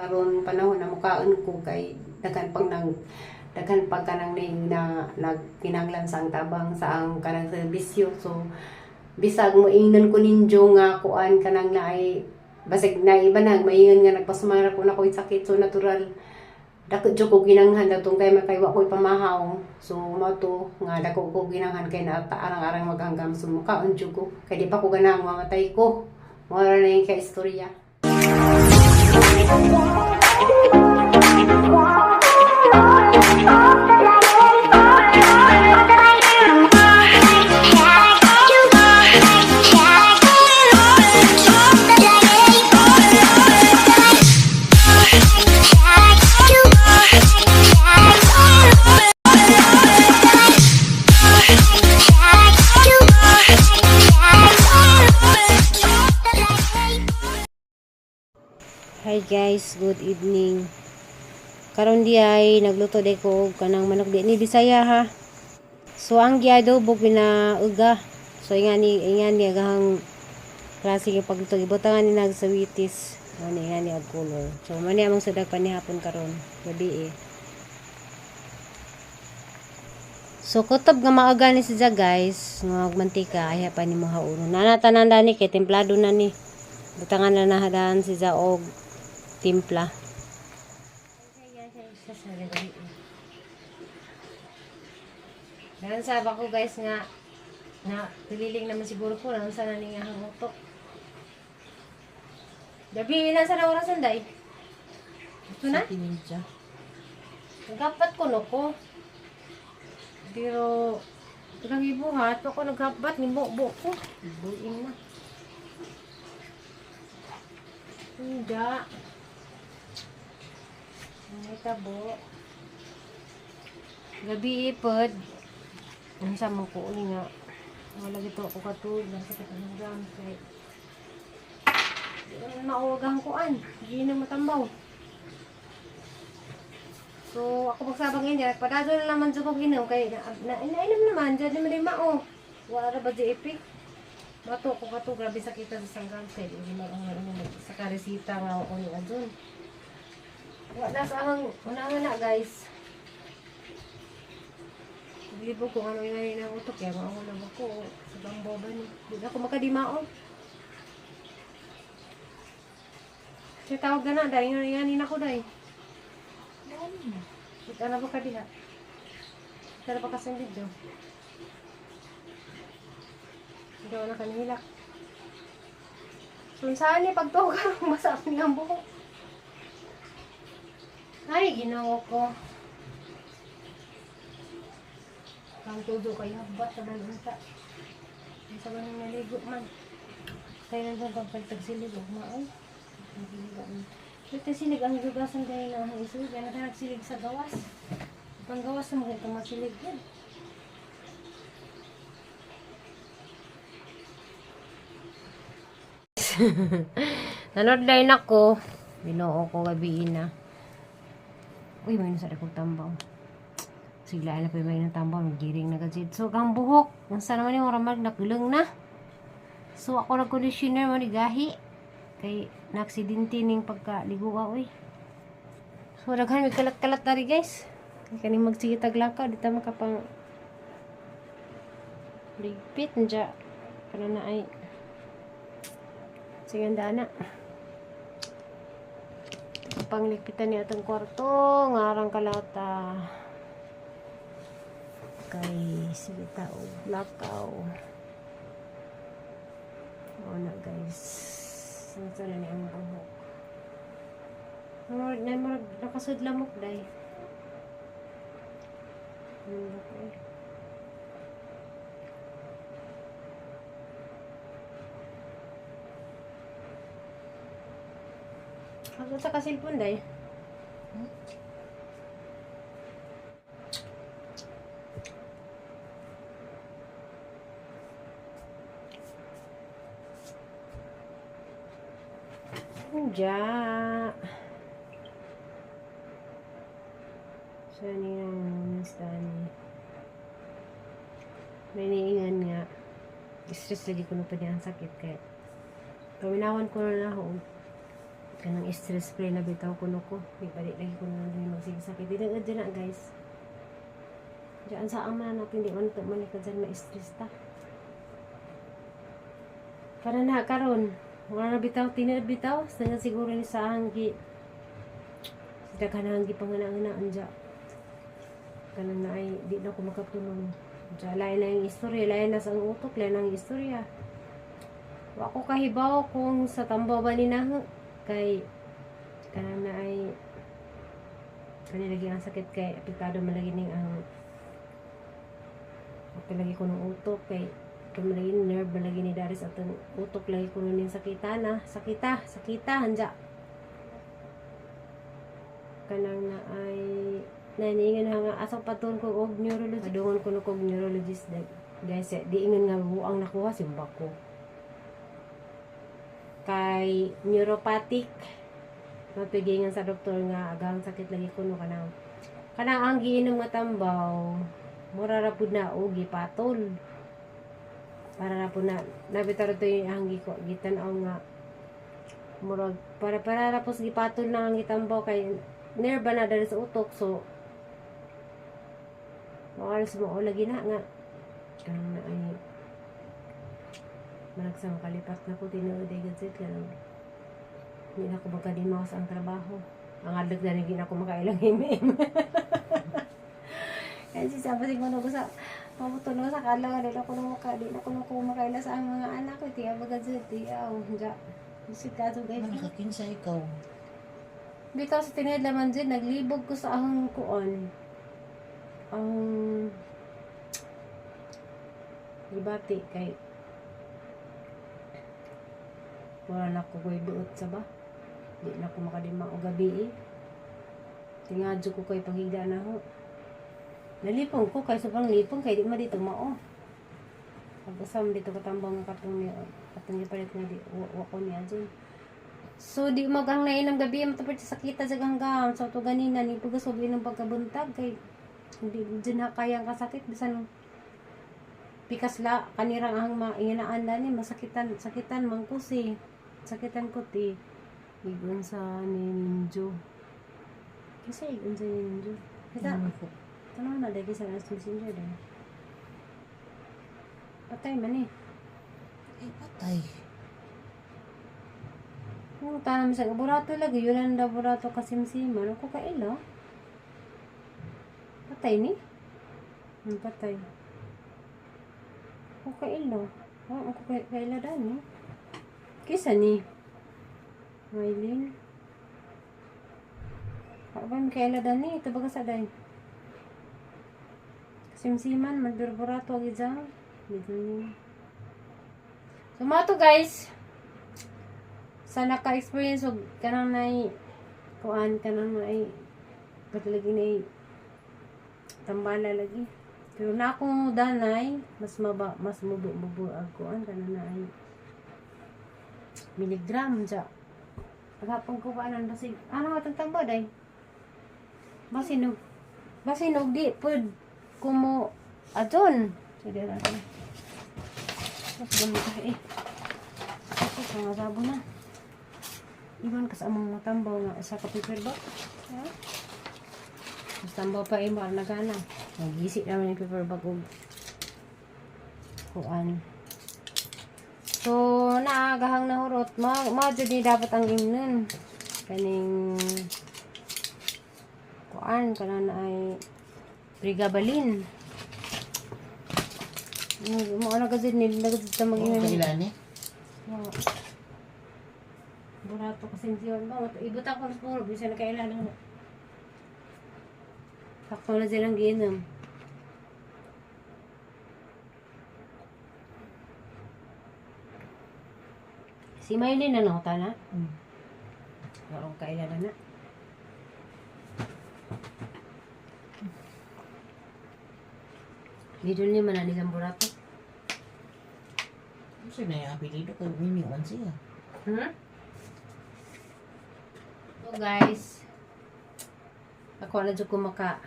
Karon panahon na mukaon ko kay daghan pang nang daghan pa kanang ning na nagkinahanglan sa ang tabang sa ang kanang serbisyo. So bisag mo ingnon ko ninyo nga kuan kanang naay basig na iba na maingon nga nagpasumara ko na ko'y sakit, so natural dako jud ko ginanghan datong kay makaywa ko'y pamahaw. So mao to nga dako ko ginanghan kay na arang-arang maghangam, so mukaon jud ko kay di pa ko ganahang mamatay ko. Mao ra na yung ka istorya. Hi guys, good evening. Karon di ay nagluto di ko og kanang manok di ni Bisaya ha. So ang giadobo pinauga. So ingani agahang klase nga pagluto, ibutangan ni nagsawitis. Mo ni ingani og color. So mo ni among sudag panihapon karon gabi eh. So kutob nga maaga ni siya guys, nga mantika ay pa ni mo hauno. Nana tanan dani kay templado na ni. Butangan na nahadaan si og timpla. Dahan sa ko guys nga na pililing naman siguro ko na unsa na ni nga ang utok. Gabi ilan sa na oras day? Ito na? Pinidya. Naghapat ko no ko. Pero ilang ibuhat ako naghapat ni bo ko. Buing na. Hindi. May tabo. Gabi ipod. Ang sama ko uli nga. Wala gito ako katulog. Nasa ang dam. Kay di naman mauwagang kuan. Hindi na matambaw. So, ako magsabang ngayon dyan. Nagpadado na naman sa kong inom. Kay, nainom naman. Diyan naman din mao. Wala ra ba di epic? Mato ko kato. Grabe sakita sa sanggang. Kay, hindi man ang ano, sa karesita nga ako ni Adun. Wala sa amang unangan na guys. Hindi po kung ano yung ang utok. Kaya maako na ko sa bamboba ni. Hindi ako makadimao. Siya tawag na na. Dahil nga yan ako dahil. Kita na ba ka diha? Kita na ba ka sa video? Hindi ako nakanihilak. So, saan ni pagtuog masa ako ang buhok? Ay, ginawa ko. Ang tudo kayo, habat sa balunta. Sa man naligo man. Tayo na doon pagpagtag silig, huwag maoy. Ito silig ang gugasan dahil na ang iso. Kaya na nagsilig sa gawas. Panggawas na mga itong masilig yan. Nanood line ako. Binoo ko gabi na. Uy, may nasa akong tambaw. Sigla na pa may ng tambaw. Magiring na gajid. So, ang buhok. Nasa naman yung ramag nakulong na. So, ako nag-conditioner mo ni gahi. Kay naaksidente ning pagkaligo uy. So, daghan may kalat-kalat na rin guys. Kay kaning magsigitag lakaw. Di ta makapang ligpit. Nja. Ano na ay. Sige, na. Pangligpitan niya atong kwarto, ngarang kalata. Kay sige tao, lakaw. O na guys. Saan na niya ang buhok. Murag na murag nakasud lamok day. Ang buhok eh. Hanggang sa ka-cellphone day. Diya. Siya ni ang ni. May niingan nga. Stress lagi ko na pa niya ang sakit kaya paminawan ko na ako. Kanang stress free na bitaw kuno ko. Di balik lagi ko na rin magsigisakit. Di na dyan na, guys. Diyan sa ama natin, di man ito man ka dyan ma-stress ta. Para na karon, wala na bitaw, tinuod bitaw. Sa siguro ni sa anggi. Sa daghan ang gipanganaan anja. Kanang na ay di na ko makatulong. Diya, lain na yung istorya, lain na sa ang utok, lain na ang istorya. Wa ko kahibaw kung sa tambaw ba ni na kay kanang na ay kani lagi ang sakit kay apektado man lagi ning ang apil lagi ko ng utok kay kay man lagi nerve man lagi ni daris atong utok lagi ko ning sakita na sakita sakita hanja kanang na ay naningan na nga asa paton ko og neurologist, padungon ko no og neurologist guys eh, di ingon nga buang nakuha simba ko kay neuropathic. Mapigingan sa doktor nga agang sakit lagi kuno kanang kanang ang giinom nga tambaw mura ra pud na og gipatol para ra pud na nabitaw to yung ang giko gitan-aw nga murag para para ra pud gipatol na ang gitambaw kay nerve na dali sa utok. So maalos mo lagi na nga kanang na ay manag sa makalipat na ko tinuod ay gadget kanang hindi na ako magkadimaw sa ang trabaho. Ang adlok na hindi na ako makailang MM. Kasi sabi siguro ko sa mabutulong sa kadlaw di na ako nung maka di na ako nung ko makaila sa ang mga anak ko ti abaga ti aw ja. Isip ka to, guys. Ano nakakinsa ikaw? Because tinuod laman dyan, naglibog ko sa ahong kuon. Ang gibati kay wala na ko ko'y duot sa ba. Di na ko makadima og gabi eh. Tingadyo ko kay paghiga na ho. Nalipong ko kay sobrang lipong kay di ma dito mao. Pag-usam dito katambang nga katong ni katong gipalit nga di wa, wa ko niya dyan. So di magang nainom gabi matapos sa sakita sa ganggam. So to ganina ni pagasob ng pagkabuntag kay hindi dyan na kaya ang kasakit bisan pikas la kanirang ang mainginaan ni masakitan sakitan man ko si sakitan ko ti igon sa ni Ninjo kasi igon sa ni Ninjo kita. Ano ko? Tanong na dahil sa last messenger dahil patay man eh. Ay, patay. Kung tanam sa burato lagi Yolanda burato kasimsiman ako kaila patay ni. Patay ako kaila. Oh, ako kaila dani kisa ni Maylin. Kaban kaila dani ito baga sa day kasimsiman magburato agi dyan dito ni. So mga to, guys, sa naka-experience og kanang nay kuan kanang nay lagi nay tambala lagi pero na akong danay mas maba mas mubo-mubo ang kuan kanang nay milligram ja agapon ko kuanan basig ano atong tamba day basin og basin og di pud kumo adon. So di ra mas gamit eh. Ako sa mga sabo na. Iwan ka sa among mga tambaw nga isa ka paper bag. Ha? Mas tambaw pa eh, mahal na gana. Nag-isip naman yung paper bag og kuan. So, naagahang nahurot. Ma jud ni dapat ang imnon. Kaning kuan kanan ay pregabalin. Mo na kasi ni nagazit ta Ano mag-inom. kailan eh? Oo. Burato kasi siyon ba? Ibutang ko sa puro, bisa na kailan. Sakto na silang giinom. Si Maylin ano, tana? Wala akong kailan na. Dito niya man ang burato. Ano siya na yung apelido kay Mimi siya. So guys, ako na dyan ko maka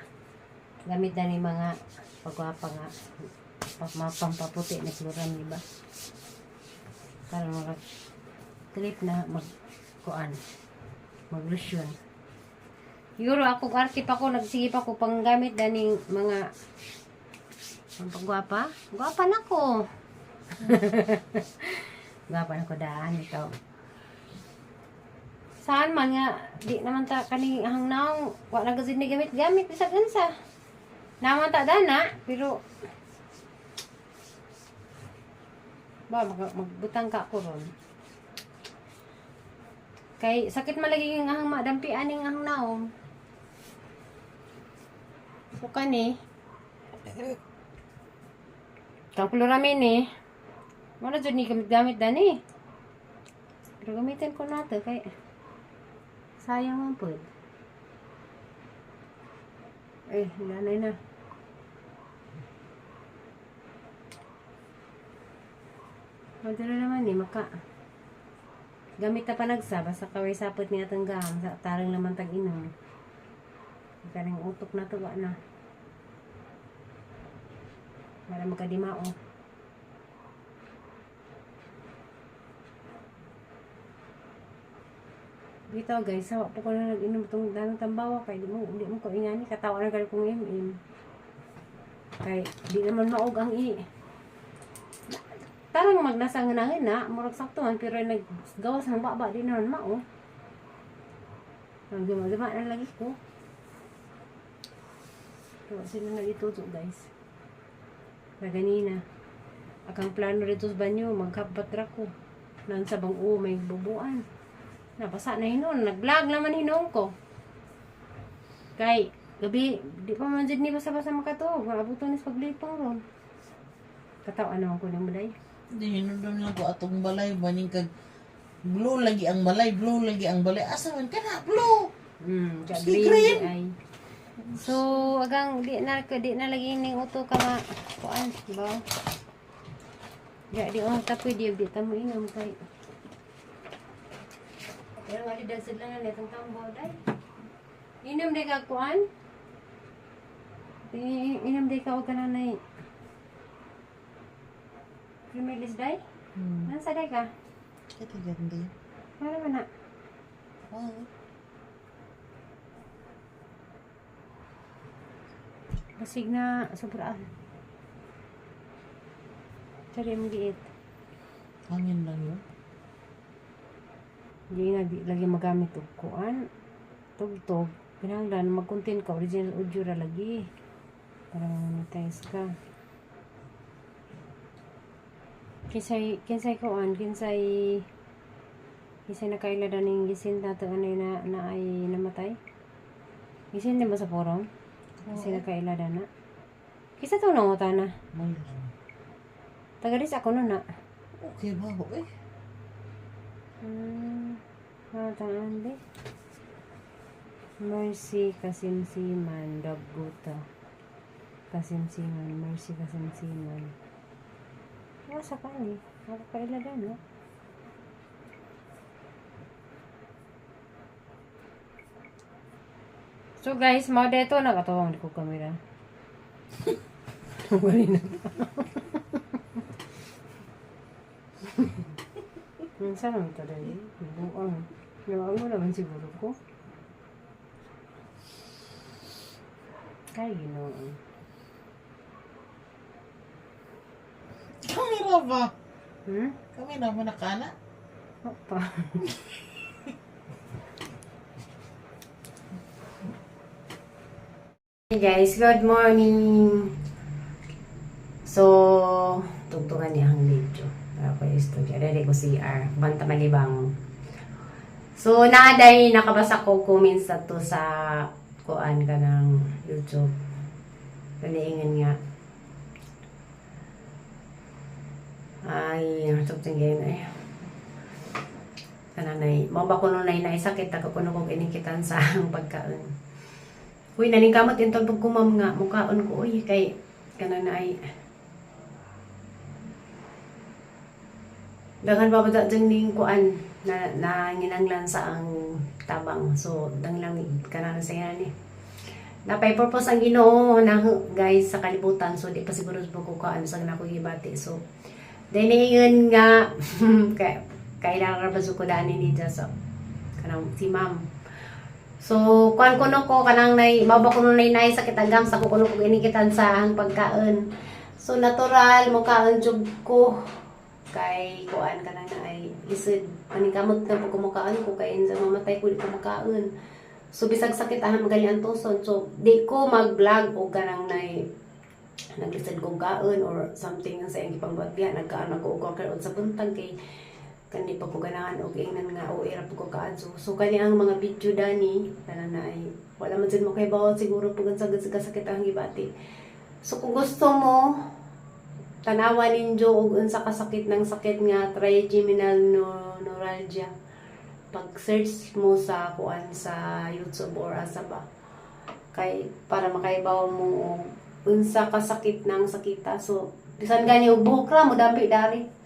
gamit na ni mga pagwapa nga pampaputi na kluran, di ba? Karon mga trip na magkuan. Mag-lotion. Siguro ako arte pa ko, nagsige pa ko panggamit daning mga pampagwapa. Gwapa na ko. Gwapa na ko daan ikaw. Saan man nga di naman ta kani hang naong wa na gud ni gamit-gamit bisag unsa. Naman ta dana pero ba magbutang ka ko ron. Kay sakit man lagi yung ahang madampi aning ahang naong. So kani kang chloramine eh. Wala jud ni gamit-gamit dani. Pero gamitin ko na to kay sayang man pud. Eh, nanay na. Madala naman eh, maka. Gamit na panagsa, basta kaway sapot ni atong gam, sa tarang naman tag inom. Kanang utok na to, wa na. Para magkadimao. Bitaw guys, sawa po ko na nag-inom itong danong tambawa kay di mo ko ingani katawa na gali kong im. Kay di naman maog ang i. Tarang magnasa nga na, murag sakto man pero naggawas ang baba di naman mao. Ang gima-gima na lagi ko. Pero sila nagituto guys. Kaganina. Akang plano rito sa banyo, maghabat ra ko. Nan sa bang may bubuan. Nabasa na hinon, nag-vlog naman hinon ko. Kay gabi, di pa man jud ni basa-basa makatuog, maabuton ni sa paglipong ron. Kataw ano ko nang balay. Hindi, hinundon lang ko atong balay. Baning kag blue lagi ang balay, blue lagi ang balay. Asa man ka na, blue! Ka Si green, green. di ay. So, agang di na lagi ning uto ka ma kuan, ba? Di oh ta pwede di ta mo inom kay. Pero nga di dagsid lang na itong tambo day. Inom di ka kuan? Inom di ka og kananay. Creamless day? Nasa day ka? Ito ganda. Wala man na. Wow. Basig na sobra. Sorry, ang liit. Hangin lang yun. Hindi nga, di lagi magamit og kuan. Tugtog. Kinahanglan mag-content ka, original audio ra lagi. Para monetize ka. Kinsay kuan, kinsay nakaila daw ning gisin nato anay na, na ay namatay. Gisin din ba sa forum? Kinsay nakaila da na. Kinsa to nanguta na? May lang. Taga dis ako no na. Okay ba? Eh. Mataan di. Mercy Kasimsiman, Dogguta. Kasimsiman, Mercy Kasimsiman. Nasa ka ni? Ako kailagan, no? So guys, mao dito nakatawang di ko kamera. Wala na. Minsan naman ito dali. Buang. Buang mo naman siguro ko. Kay Ginoo. Kamera ba? Hmm? Kamera mo nakana? Opa. Hey guys, good morning. So, tugtungan niya ang video. Para ko yung studio. Ready ko CR. Banta malibang. So, naaday, nakabasa ko comments na to sa kuan ka ng YouTube. Paniingan nga. Ay, tugtong ganyan ay. Kananay, mao ba kuno nay nay sakit ako kuno kog inikitan sa ang pagkaon. Uy, naningkamot intol pag kumam nga mukaon ko uy kay kananay. Daghan pa ba dyan ning kuan na nanginanglan sa ang tabang. So, dang lang kanan sa yan eh. Napay purpose ang Ginoo na guys sa kalibutan. So, di pa siguro ko kaan sa nako gibati. So, dahil nga kay kailangan ra ba ko dani ni so kanang si ma'am. So, kuan ko no ko kanang nay mao ba kuno nay nay sakit agam sa ko kuno ko inikitan sa ang pagkaon. So natural mo kaon jud ko kay kuan kanang na ay lisod paningkamot na pag kumukaon ko kay insa mamatay ko, di ko makaon. So bisag sakit ahang magali ang tuson. So di ko mag-vlog og kanang nay naglisod ko kaon or something sa iyang gipangbuhat diha. Nagkaon ako og workout sa buntag kay kandi pa ko ganahan og ingnan nga o ira po ko kaadso. So kani ang mga video dani kana na ay wala man jud mo kay bawal siguro pug sa kasakit ang gibati. So kung gusto mo tanawa ninyo og unsa kasakit ng sakit nga trigeminal neuralgia, pag search mo sa kuan sa YouTube or asa ba kay para makaibaw mo og unsa kasakit ng sakita. So bisan gani og buhok ra mo dampi dari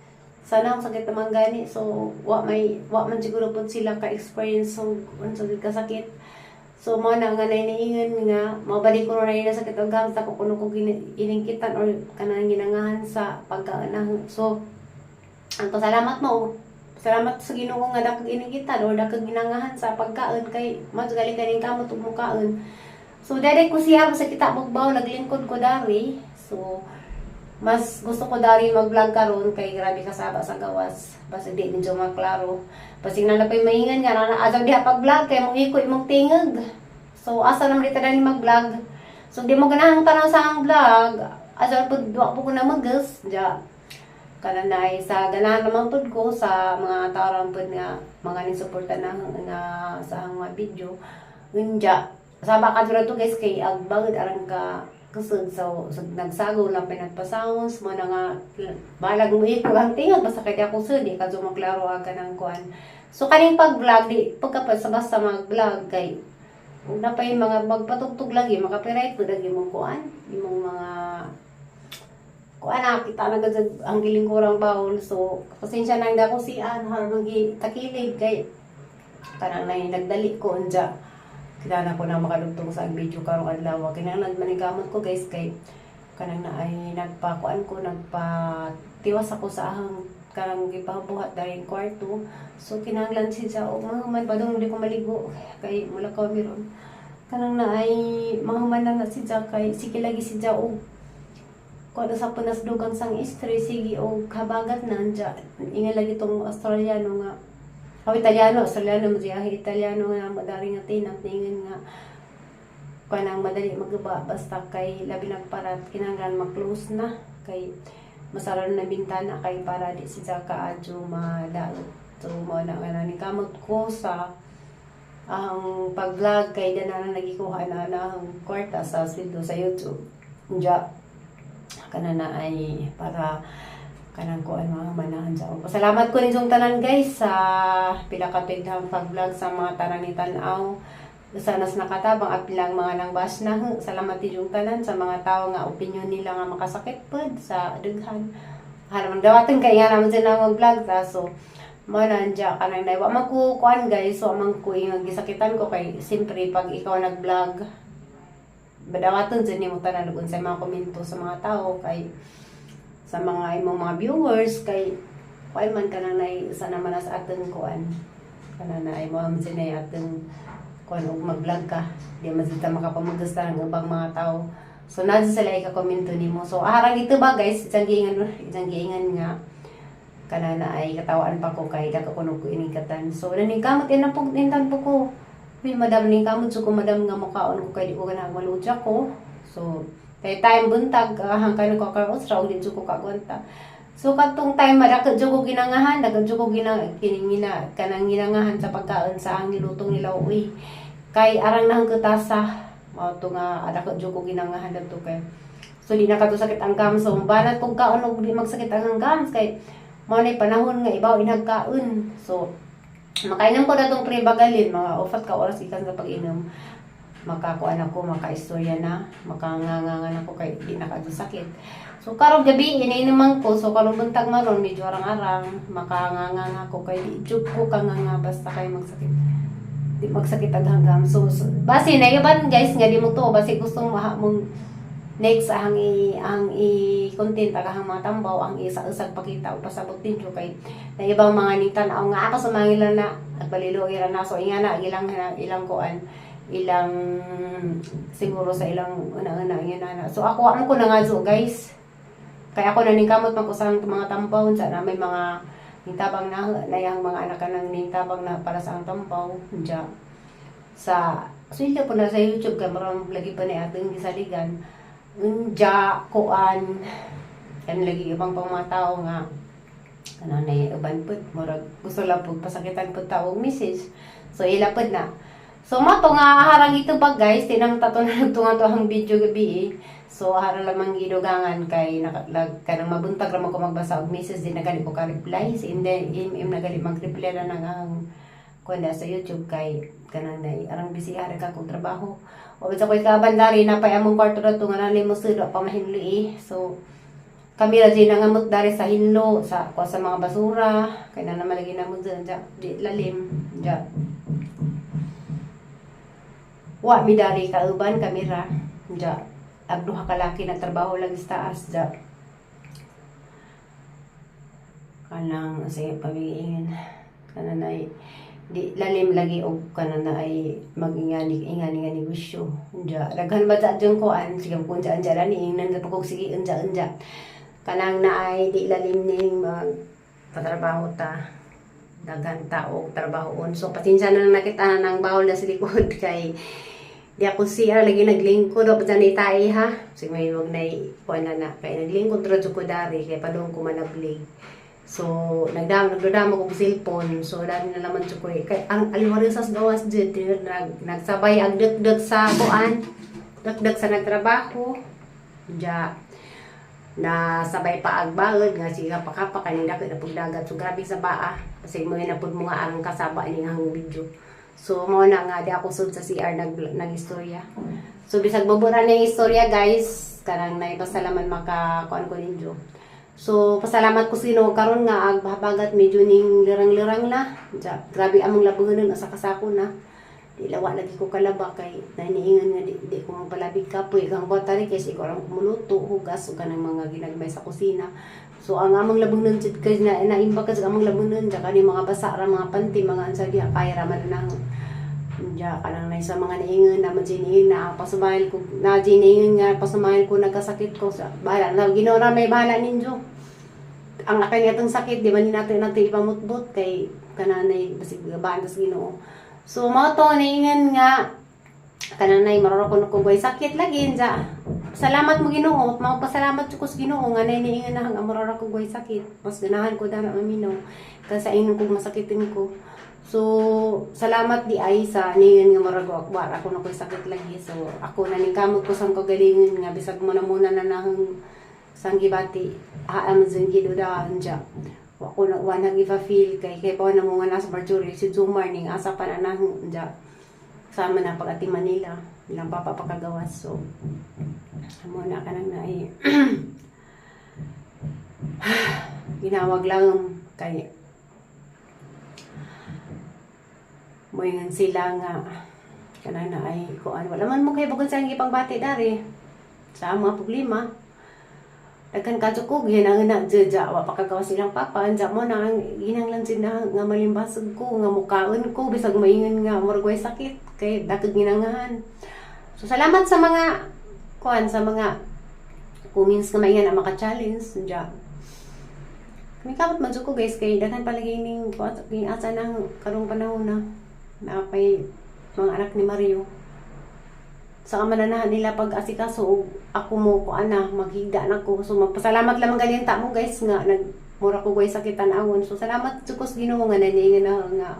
sana ang sakit naman gani. So wa man siguro pud sila ka experience og unsa gid kasakit. So mo na nga nainiingon nga mabalik ko na na sakit og gams ako kuno ko iningkitan or kanang ginangahan sa pagkaon. So ang pasalamat mo, salamat sa Ginoo nga dakag iningkitan or dakag ginangahan sa pagkaon kay mas gali kaning kamot ug mukaon. So dere ko siya sa kita bugbaw, naglingkod ko dari. So mas gusto ko dari mag-vlog karon kay grabe kasaba sa gawas. Basta di medyo maklaro. Basig na na pa'y maingan nga na adaw diha pag-vlog kay mong iko imong tingog. So asa naman dito dani mag-vlog? So di mo ganahang tanaw sa ang vlog. Asa pud wa po ko na magas. Ja. Kananay sa ganahan naman pud ko sa mga tao ran pud nga mga ning suporta na nga sa ang mga video. Unja saba ka dura to, guys, kay ag bagod arang ka kusog. So nagsago lang pinagpasounds mo na nga balag mo iko ang tingag basta kay di ako sud di ka maklaro aga ng kuan. So kaning pag-vlog di pagka sa basta mag-vlog kay ug na pa yung mga magpatugtog lagi, maka-copyright pud ang imong kuan, imong mga kuan na kita na gud ang gilingkurang bawol. So pasensya na ako si Ann har magi takilig kay kanang nay nagdali ko. Unja kita na ko na makadugtong sa video karong adlaw. Kinahanglan man kamot ko, guys, kay kanang na ay nagpakuan ko, nagpatiwas ako sa ahang kanang gipabuhat dahil kwarto. So kinahanglan siya og mahuman pa dong di ko maligo kay mula ka meron kanang na ay mahuman na na siya kay sige lagi siya og kuan sa punas dugang sang stress, sige og habagat na. Anja inga lagi tong Australiano nga. Aw, Italiano, Australiano mo siya, Italiano nga madari nga tinat ningan nga kanang madali magaba basta kay labi nagparat kinahanglan ma-close na kay masara na bintana kay para di siya kaadyo madaot. So mo na nga ni kamot ko sa ang pag-vlog kay dana na nagikuha na na ang kwarta sa sweldo sa YouTube. Unja kana na ay para kanang kuan mga manahan sa ako. Pasalamat ko ninyong tanan, guys, sa pila ka tuig pag-vlog, sa mga tanan ni tan-aw. Sana sa nakatabang apilang mga nang bash na. Salamat ninyong tanan sa mga tao nga opinion nila nga makasakit pud sa dughan. Halaman dawatan kay nga naman sila mag-vlog ta. So mo na kanang nay wa man ko kuan, guys, so man ko yung gisakitan ko kay siyempre pag ikaw nag-vlog badawaton jud nimo tanan ug unsay mga komento sa mga tao kay sa mga imong mga viewers kay kuan man kanang nay sa naman na sa atong kuan kanang na ay mo man sinay atong kuan og mag-vlog ka di man sila makapamagasta ng ubang mga tao. So naa sila ka komento nimo. So harang ito ba, guys, isang giingan nga kana na ay katawaan pa ko kay dako kuno ko iningkatan. So naningkamot ina po intan po ko. Uy, madam, ningkamot so ko, madam, nga mukaon ko kay di ko ganahang maludya ko. So kay time buntag hangkay nagkakar usra og di jud ko kagwanta. So katong time madako jud ko ginangahan, dako jud ko gina kiningina kanang ginangahan sa pagkaon sa ang nilutong nila uy. Kay arang nang katasa mao to nga dako jud ko ginangahan dadto kay so di na kato sakit ang gums. So banat kog kaon og di magsakit ang gums kay mao na panahon nga ibaw inagkaon. So makainom ko datong prebagalin mga 4 ka oras gikan sa pag-inom makakuan ako, makaistorya na, makangangangan ako kay di na kadto sakit. So karong gabi iniinuman ko. So karong buntag maron medyo arang-arang makanganga ako kay di jud ko kanganga basta kay magsakit. Di magsakit ang hanggang. So basi na iban, guys, nga di mo to basi gustong maha mong next ang i content ang mga tambaw ang isa-usag pakita o pasabot ninyo kay na ibang mga ning tan-aw nga ako sa mga ilan na nagbalilo ira na. So inga na ilang ilang kuan. Ilang siguro sa ilang una-una yun na. So ako ano ko na nga, so guys. Kaya ako naningkamot man ko sa mga tampaw sa na may mga nintabang na nayang mga anak kanang nintabang na para sa ang tampaw diya. Sa sweldo po na sa YouTube kay marang lagi pa ni ating gisaligan. Unja kuan kan lagi ibang pang mga tao nga kanang na uban pud, murag gusto lang pud pasakitan pud tao og message. So ila pud na. So mo to nga harang ito ba, guys, tinang tato na nagtungan to ang video gabi eh. So harang lamang gidugangan kay nakalag kanang mabuntag ra man ko magbasa og message, di na gali ko ka reply. So and then im, im na gali mag-reply na nang ang kuan sa YouTube kay kanang nay arang busy ara ka kong trabaho. O sa ko'y kabandari na pay among kwarto na to nga nali mo sudo pa mahinlo eh. So kami ra di nangamot dari sa hinlo sa kuha sa mga basura kay na naman lagi namo dyan di lalim dya. Wa mi dari kauban, kami ra dya. Ag duha ka laki nagtrabaho lang sa taas dya. Kanang sige pamiingin kanang nay di lalim lagi og kanang na ay magingani ingani nga negosyo dya. Daghan ba dya dyan kuan, sige kung dyan dyan ni ingnan sa pagkog, sige unja unja kanang na ay di lalim ning mag patrabaho ta, daghan ta og trabahoon. So pasensya na lang, nakita na ng bawol na sa likod kay di ako siya lagi naglingkod o pa ni tae ha. Sige may wag na kuan na na kay naglingkod ra jud ko dari kay padung ko manablig. So nagdamo nagdadamo kog cellphone, so dami na naman jud ko eh. Kay ang aliwarin sa gawas jud nagsabay ang dagdag sa kuan, dagdag sa nagtrabaho diya na sabay pa ag baod nga sige pa kaning dako na pugdagat. So grabe sa baa kasi mo na pud mo nga ang kasaba ni ang video. So mo na nga di ako sud sa CR nag nagistorya. So bisag bubura na yung istorya, guys, kanang nay basta laman maka kuan ko ninyo. So pasalamat ko sino karon nga ag habagat medyo ning lirang-lirang na. Diya, grabe among labuhanon asa kasako na di lawa lagi ko kalaba kay naniingan nga di ko magpalabig kapoy kang batari kay siguro ang muluto, hugas ug kanang mga ginagmay sa kusina. So ang among labunon jud kay na naimba ka sa among labunon diya kani mga basa ra mga panty, mga ansa diha kaya ra man nang diya. Kanang nay sa mga niingon na majiniin na pasumahil ko na jiniingon nga pasumahil ko nagkasakit ko sa bahala na Ginoo ra may bahala ninyo. Ang akin atong sakit di ba ni natin natin ipamutbot kay kananay basig gabaan tas Ginoo. So mao to niingon nga kananay maroro ko ko sakit lagi nja. Salamat mo Ginoo, mapasalamat ko sa Ginoo nga nay niingon na ang maroro ko goy sakit. Mas ganahan ko dara maminaw kaysa ingon kog masakitin ko. So salamat di ay sa niingon nga murag wa ako na koy sakit lagi. So ako na ning kamot ko sang kagalingon nga bisag mo na muna na nahang sang gibati haan man gidudahan dya. Wa ko na wa nag feel kay kay pa na mo nga nasa Marjorie si Jumar ning asa pa na nahang dya sama na pag ati Manila bilang papa pakagawas. So amo na kanang naay ginawag lang kay moingon sila nga kanang naay kuan wala man mo kay bukod sa ipangbati dari sa mga problema. Daghan ka ko ginang na dya wa pa kagawas silang papa anja mo na ang ginanglan jud na nga malimbasog ko nga mukaon ko bisag maingon nga murag way sakit kay dakog ginangahan. So salamat sa mga kuan, sa mga comments nga maingan na maka-challenge dya. Kami kamot man jud ko, guys, kay daghan palagi ning kuan asa nang karong panahon na napay mga anak ni Mario sa kamananahan nila pag asikaso og ako mo ko ana maghigda na ko. So magpasalamat lamang galinta mo, guys, nga nag mura ko goy sakit tan-awon. So salamat jud ko sa Ginoo nga naniingon na nga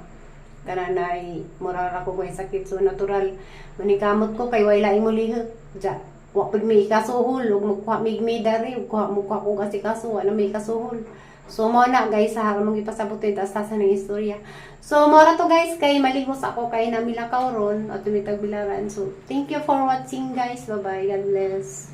kananay mura ra ko goy sakit. So natural manikamot ko kay way laing mo lihok ja, wa pud mi kasuhol ug magkuha mig mi dari ug kuha mo kuha ko asikaso, wala may kasuhol. So mo na, guys, sa mong ipasabot ito sa ng istorya. So mo ra to, guys, kay maligos ako kay namilakaw ron at tumitag bilaran. So thank you for watching, guys. Bye bye. God bless.